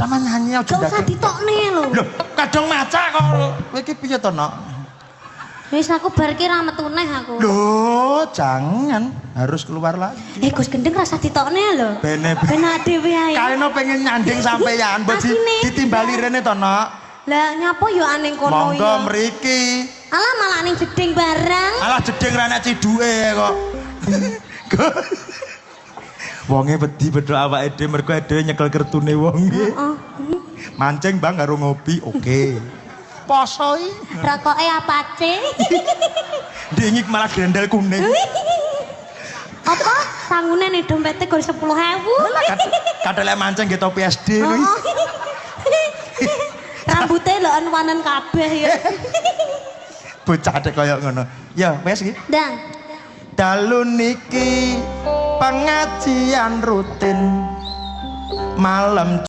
Sama nyanyi aja. Gak usah ditokne lho. Lho, kadung maca kok. Kowe iki piye to, Nok? Wis aku bar ki ra metu neh aku. Loh, jangan, harus keluar lagi. Eh, Gus Gendeng rasa ditokne lho. Bene. Ben dhewe ae. Kaeno pengen nyanding sampeyan, mbok Asine. Ditimbali rene to, Nok. Lah nyapa yo aning kono Monggo ya. mriki. Alah malah ning jeding barang. Alah jeding ra enak ciduke kok. Wonge wedi bedhok awake dhewe mergo dhewe nyekel kertune wonge. Heeh. Mancing, Bang, karo ngopi, oke. Poso iki. Rokoke Apache. Dingik malah grendel kuning. Apa? Sangune ning dompete gor 10.000. Kadang lek mancing nggih topi SD kuwi. Oh. Rambutnya lho wanen kabeh ya. Bocah dek kaya ngono. Ya, wes iki. Dang. Dalu niki pengajian rutin malam.